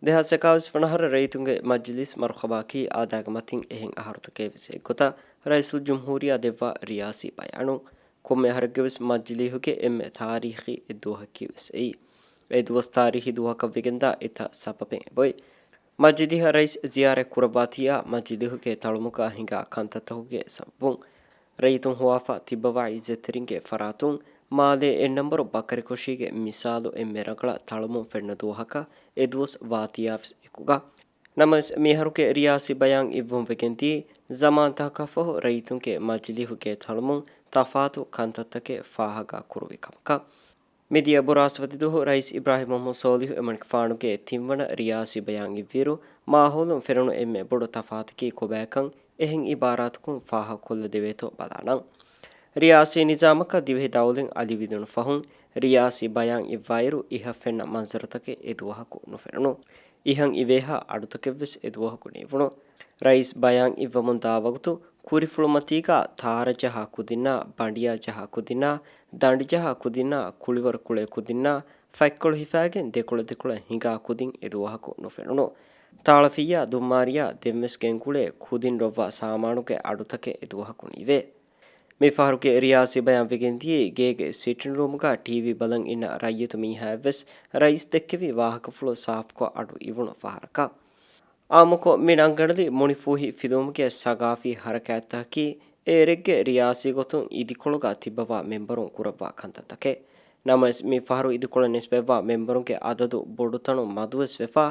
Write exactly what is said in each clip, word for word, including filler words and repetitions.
ދެހާސް އެކާވީސް ވަނަ އަހަރަށް ރައްޔިތުންގެ މަޖިލީސް މަރުހަބާއަކީ އާދައިގެ މަތިން އެހެން އަހަރުތަކެއް ވެސް އެއްގޮތަށް ރައީސުލްޖުމްހޫރިއްޔާ ދެއްވާ ރިޔާސީ ބަޔާނު. ކޮންމެ އަހަރެއްގެ ވެސް މަޖިލީހުގެ އެންމެ ތާރީޚީ އެއްދުވަހަކީ ވެސް އެއީ. އެ ދުވަސް ތާރީޚީ ދުވަހަކަށް ވެގެންދާ އެތައް ސަބަބެއް އެބައޮތް. މަޖިލީހަށް ރައީސް ޒިޔާރަތް ކުރައްވާތީއާ މަޖިލީހުގެ ތަޅުމުގަ ހިނގާ ކަންތައްތަކުގެ ސަބަބުން ރައްޔިތުން ހޮވާފަ ތިއްބަވާ އިއްޒަތްތެރިންގެ ފަރާތުން މާލޭ އެއް ނަންބަރު ބަކަރިކޮށީގެ މިސާލު އެންމެ ރަނގަޅަށް ތަޅުމުން ފެންނަ ދުވަހަކަށް އެ ދުވަސް ވާތީއާ ވެސް އެކުގަ. ނަމަވެސް، މިއަހަރުގެ ރިޔާސީ ބަޔާން އިއްވަމުން ވެގެންދިޔަ ޒަމާންތަކަކާ ފަހު ރައްޔިތުންގެ މަޖިލީހުގެ ތަޅުމުން ތަފާތު ކަންތައްތަކެއް ފާހަގަ ކުރުވި ކަމަކަށް. މިދިޔަ ބުރާސްފަތި ދުވަހު ރައީސް އިބްރާހިމް މުހައްމަދު ސޯލިހު އެމަނިކުފާނުގެ ތިންވަނަ ރިޔާސީ ބަޔާން އިއްވިއިރު، މާހައުލުން ފެނުނު އެންމެ ބޮޑު ތަފާތަކީ ކޮބާކަން އެހެން އިބާރާތަކުން ފާހަގަކޮށްލަދެވޭތޯ ބަލާނަން. ރިޔާސީ ނިޒާމަކަށް ދިވެހި ދައުލަތް އަލިވިދުނު ފަހުން، ރިޔާސީ ބަޔާން އިއްވާއިރު އިހަށް ފެންނަ މަންޒަރުތަކެއް އެދުވަހަކު ނުފެނުނު. އިހަށް އިވޭހާ އަޑުތަކެއްވެސް އެދުވަހަކު ނިއްވުނު. ރައީސް ބަޔާން އިއްވަމުން ދާ ވަގުތު ކުރިފުޅުމަތީގަ ތާރަޖަހާ ކުދިންނާ، ބަނޑިޔާ ޖަހާ ކުދިންނާ، ދަނޑިޖަހާ ކުދިންނާ، ކުޅިވަރު ކުޅޭ ކުދިންނާ، ފަތްކޮޅު ހިފާގެން ދެކޮޅަށް ދެކޮޅަށް ހިނގާ ކުދިން އެދުވަހަކު ނުފެނުނު. ތާޅަފިއްޔާ ދުންމާރިޔާ ދެންވެސް ގެންގުޅޭ ކުދިން ރޮއްވާ ސާމާނުގެ އަޑުތަކެއް އެދުވަހަކު ނީވޭ. މި ފަހަރުގެ ރިޔާސީ ބަޔާން ވެގެންދިޔައީ ގޭގެ ސިޓިންރޫމުގަ ޓީވީ ބަލަން އިންނަ ރައްޔިތު މީހާއަށްވެސް ރައީސް ދެއްކެވި ވާހަކަފުޅު ސާފުކޮށް އަޑު އިވުނު ފަހަރަކަށް. އާއްމުކޮށް، މި ނަންގަނޑަލީ މުނިފޫހި ފިލުވުމުގެ ސަގާފީ ހަރަކާތްތަކަކީ އޭރެއްގެ ރިޔާސީ ގޮތުން އިދިކޮޅުގަ ތިއްބަވާ މެންބަރުން ކުރައްވާ ކަންތައްތަކެއް. ނަމަވެސް، މި ފަހަރު އިދިކޮޅަށް ނިސްބަތްވާ މެންބަރުންގެ އަދަދު ބޮޑުތަނުން މަދުވެސް ވެފަ،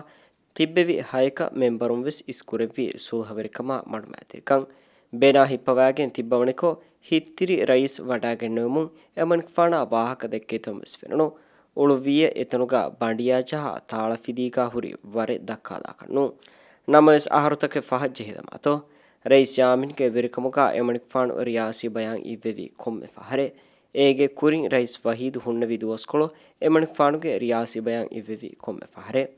ތިއްބެވި ހައެއްކަ މެންބަރުން ވެސް އިސްކުރެއްވީ ސުލްހަވެރިކަމާ މަޑުމައިތިރިކަން. ބެނާ ހިއްޕަވާގެން ތިއްބަވަނިކޮށް، ހިތްތިރި ރައީސް ވަޑާގެންނެވުމުން އެމަނިކުފާނާ ވާހަކަ ދެއްކެވިތަން ވެސް ފެނުނު. އުޅުއްވިއްޔެ އެތަނުގަ ބަނޑިޔާ ޖަހާ ތާޅަފިލީގަ ހުރި ވަރެއް ދައްކާލާކަށް ނޫން. ނަމަވެސް، އަހަރުތަކެއް ފަހަށް ޖެހިދަމާތޯ؟ ރައީސް ޔާމީންގެ ވެރިކަމުގަ އެމަނިކުފާނު ރިޔާސީ ބަޔާން އިއްވެވީ ކޮންމެ ފަހަރެއް؟ އޭގެ ކުރިން ރައީސް ވަހީދު ހުންނެވި ދުވަސްކޮޅު އެމަނިކުފާނުގެ ރިޔާސީ ބަޔާން އިއްވެވީ ކޮންމެ ފަހަރެއް؟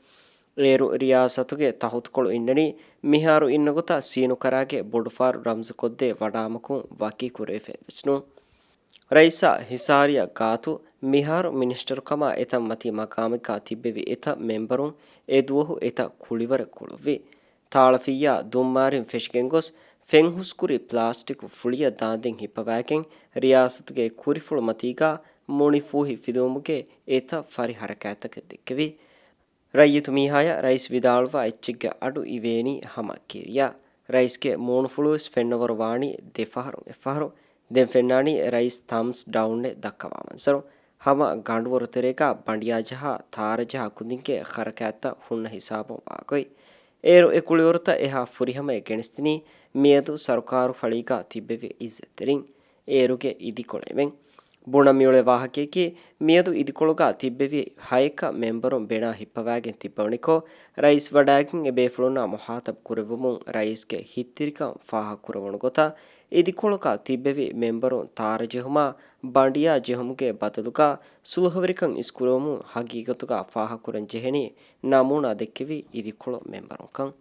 އޭރު ރިޔާސަތުގެ ތަހުތުކޮޅު އިންނަނީ މިހާރު އިންނަ ގޮތަށް ސީނުކަރާގެ ބޮޑުފާރު ރަމްޒުކޮށްދޭ ވަޑާމަކުން ވަކި ކުރެވިފައެއް ވެސް ނޫން. ރައީސާ ހިސާރިއަށް ގާތު، މިހާރު މިނިސްޓަރުކަމާ އެތައް މަތީ މަގާމެއްގަ ތިއްބެވި އެތައް މެންބަރުން އެދުވަހު އެތައް ކުޅިވަރެއް ކުޅުއްވި. ތާޅަފިއްޔާ ދުންމާރިން ފެށިގެން ގޮސް، ފެންހުސްކުރި ޕްލާސްޓިކު ފުޅިއަށް ދާންދެން ހިއްޕަވާގެން ރިޔާސަތުގެ ކުރިފުޅުމަތީގަ މުނިފޫހި ފިލުވުމުގެ އެތައް ފަރި ހަރަކާތްތަކެއް ދެއްކެވި. ރައްޔިތު މީހާޔަށް ރައީސް ވިދާޅުވާ އެއްޗެއްގެ އަޑު އިވޭނީ ހަމަ ކިރިޔާ. ރައީސްގެ މޫނުފުޅުވެސް ފެންނަވަރު ވާނީ ދެފަހަރުން އެއްފަހަރު. ދެން ފެންނާނީ ރައީސް ތަމްސް ޑައުންއެއް ދައްކަވާ މަންޒަރު. ހަމަ ގަނޑުވަރު ތެރޭގަ ބަނޑިޔާ ޖަހާ ތާރަ ޖަހާ ކުދިންގެ ހަރަކާތްތައް ހުންނަ ހިސާބުން ވާގޮތް. އޭރު އެ ކުޅިވަރުތައް އެހާ ފުރިހަމަޔަށް ގެނެސްދިނީ މިއަދު ސަރުކާރު ފަޅީގަ ތިއްބެވި އިއްޒަތްތެރިން. އޭރުގެ އިދިކޮޅެމެން. ބުނަން މިއުޅޭ ވާހަކަޔަކީ، މިއަދު އިދިކޮޅުގަ ތިއްބެވި ހައެއްކަ މެންބަރުން ބެނާ ހިއްޕަވާގެން ތިއްބަވަނިކޮށް، ރައީސް ވަޑާގެން އެ ބޭފުޅުންނާ މުހާތަބް ކުރެއްވުމުން ރައީސްގެ ހިތްތިރިކަން ފާހަގަކުރެވުނު ގޮތަށް، އިދިކޮޅުގަ ތިއްބެވި މެންބަރުން ތާރަ ޖެހުމާ، ބަނޑިޔާ ޖެހުމުގެ ބަދަލުގަ ސުލުހަވެރިކަން އިސްކުރެވުމުން ހަގީގަތުގަ ފާހަގަކުރަން ޖެހެނީ ނަމޫނާ ދެއްކެވި އިދިކޮޅު މެންބަރުންކަން.